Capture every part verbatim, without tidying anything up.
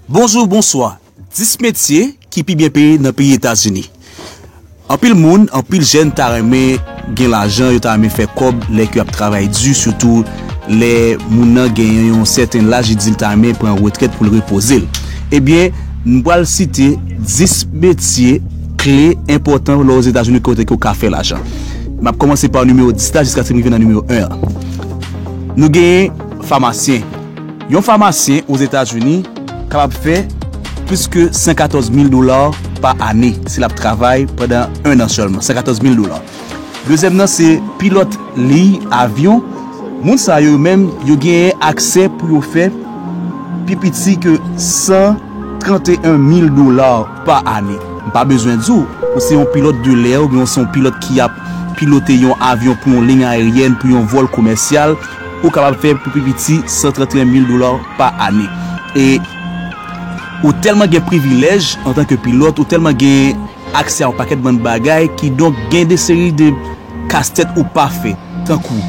Bonjou, bonswa. Dis metye ki pi byen peye nan peyi Etazini. Anpil moun, anpil jèn ta renmen gen lajan, yo ta renmen fè kòb lè ke y ap travay di, sitou lè moun nan genyen yon sèten laj, li di l ta renmen pran retrèt pou l repoze l. Ebyen, m pral site dis metye kle enpòtan lè Ozetazini kote ke w ka fè lajan. M ap kòmanse pa nimewo dis la jiskaske m rive nan nimewo en an. Nou genyen famasyen. Yon famasyen Ozetazini kapab fè plis ke san katòz mil dola pa ane si l ap travay pandan en an sèlman. San katòz mil dola. Dezyèm nan se pilòt liy avyon. Moun sa yo menm, yo genyen aksè pou yo fè pi piti ke san trannteyen mil dola pa ane. M pa bezwen di w, ou se yon pilòt de lè oubyen ou se yon pilòt ki ap pilote yon avyon pou yon liy ayeryèn, pou yon vòl komèsyal, ou kapab fè pou pi piti san trannteyen mil dola pa ane. E ou tèlman gen privilèj antanke pilòt, ou tèlman gen aksè a yon pakèt bann bagay, kidonk gen de seri de kastèt ou pa fè, tankou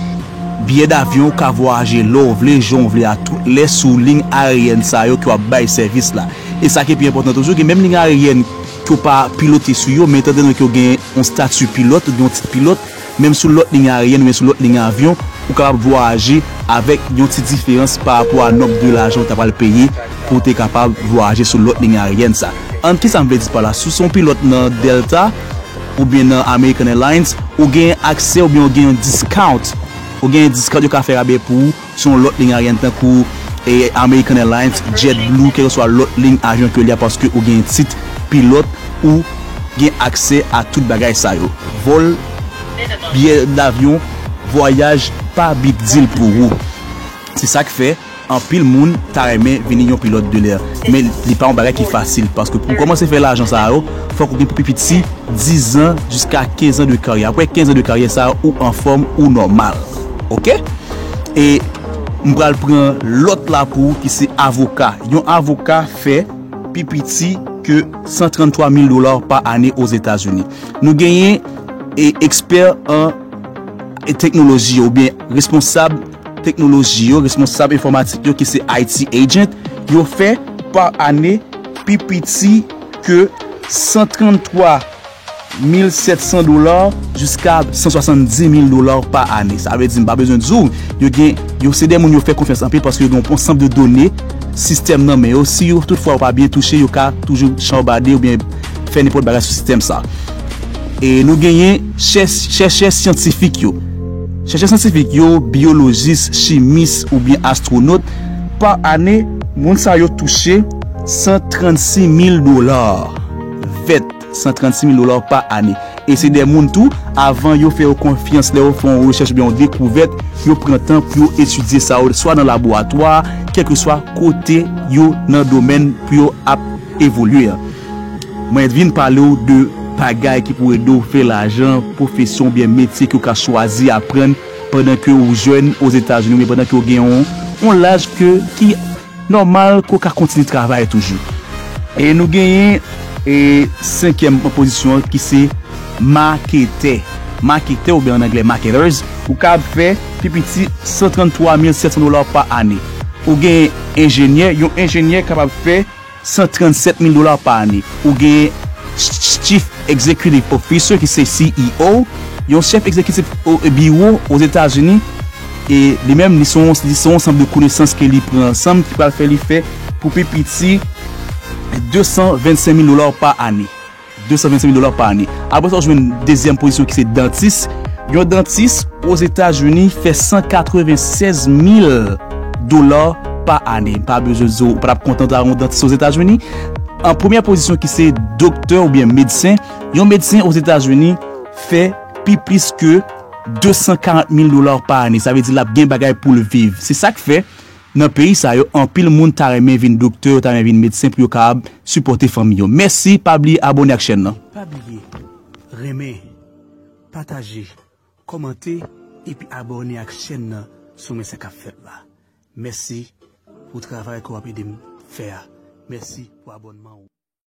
biyè davyon, ou ka vwayaje lè w vle, jan w vle, a tout lè sou liy ayeryèn sa yo ke w ap bay sèvis la. E sa ki pi enpòtan toujou, gen menm liy ayeryèn ke w pa pilote sou yo, men etan done ke w gen yon stati pilòt, ou gen yon tit pilòt, menm sou lòt liy ayeryèn oubyen sou lòt liy avyon, ou kapab vwayaje avèk yon ti diferans pa rapò a nonb de lajan ou ta pral peye pou w te kapab vwayaje sou lòt liy ayeryèn sa. An, kisa m vle di pa la? Si w se yon pilòt nan Delta oubyen nan American Airlines, ou gen aksè oubyen ou gen yon discount. Ou gen yon discount, yo ka fè rabè pou ou sou yon lòt liy ayeryèn tankou e American Airlines, JetBlue, kèlkeswa lòt liy avyon ke l ye a, paske ou gen tit pilòt, ou gen aksè a tout bagay sa yo. Vòl, biyè davyon, vwayaj, pa big deal pou ou. Se sa k fè anpil moun ta renmen vini yon pilòt de lè. Men li pa yon bagay ki fasil, paske pou w kòmanse fè lajan sa yo, fòk ou gen pou pi piti diz an jiska kenz an de karyè. Apre kenz an de karyè sa, ou anfòm, ou nòmal. Oke? E m pral pran lòt la pou ou ki se avoka. Yon avoka fè pi piti ke san tranntwa mil dola pa ane Ozetazini. Nou genyen e, ekspè an e teknoloji yo, oubyen responsab teknoloji yo, responsab enfòmatik yo, ki se I T agent, yo fè pa ane pi piti ke san tranntwa mil sèt san dola jiska san swasanndis mil dola pa ane. Sa vle di, m pa bezwen di w, yo gen, yo se de moun yo fè konfyans anpil paske yo gen yon ansanm de done sistèm nan men yo. Si yo toutfwa yo pa byen touche, yo ka toujou chanbade oubyen fè nenpòt bagay sou sistèm sa. E nou genyen chè-, chèchè syantifik yo. Chèchè syantifik yo, biyolojis, chimis oubyen astwonot, pa ane, moun sa yo touche san trannsis mil dola vèt, san trannsis mil dola pa ane. E se de moun tou, avan yo fè yo konfyans, lè yo fè yon rechèch oubyen yon dekouvèt, yo pran tan pou yo etidye sa yo, swa nan laboratwa, kèlkeswa kote yo nan domèn pou yo ap evolye an. Mwen vin pale w de bagay ki pou ede w fè lajan, pwofesyon oubyen metye ke w ka chwazi aprann pandan ke w jèn Ozetazini oubyen pandan ke w gen yon, yon laj ke, ki nòmal ke w ka kontinye travay toujou. E nou genyen, e, senkyèm pozisyon an ki se maketè. Maketè oubyen an anglè marketers, ou ka fè pi piti san tranntwa mil sèt san dola pa ane. Ou gen enjenyè, yon enjenyè kapab fè san trannsèt mil dola pa ane. Ou gen Chief Executive Officer, ki se C E O, yon chèf egzekitif o-, biwo Ozetazini, e li menm, li se yon, li se yon ansanm de konesans ke li pran ansanm ki pral fè li fè pou pi piti de san vennsenk mil dola pa ane. De san vennsenk mil dola pa ane. Apre sa, w jwenn dezyèm pozisyon ki se dantis. Yon dantis Ozetazini fè san katrevennsèz mil dola pa ane. M pa bezwen di w, ou pa t ap kontan ta yon dantis Ozetazini. An premyè pozisyon ki se doktè oubyen medsen. Yon medsen Ozetazini fè pi plis ke de san karant mil dola pa ane. Sa vle di l ap gen bagay pou l viv. Se sa k fè, nan peyi sa yo, anpil moun ta renmen vin doktè, yo ta renmen vin medsen pou yo kapab sipòte fanmi yo. Mèsi, pa bliye abòne ak chèn nan. Pa bliye, renmen, pataje, kòmante, epi abòne ak chèn nan si w renmen sa k ap fèt la. Mèsi pou travay ke w ap ede m fè a. Mèsi pou abònman ou.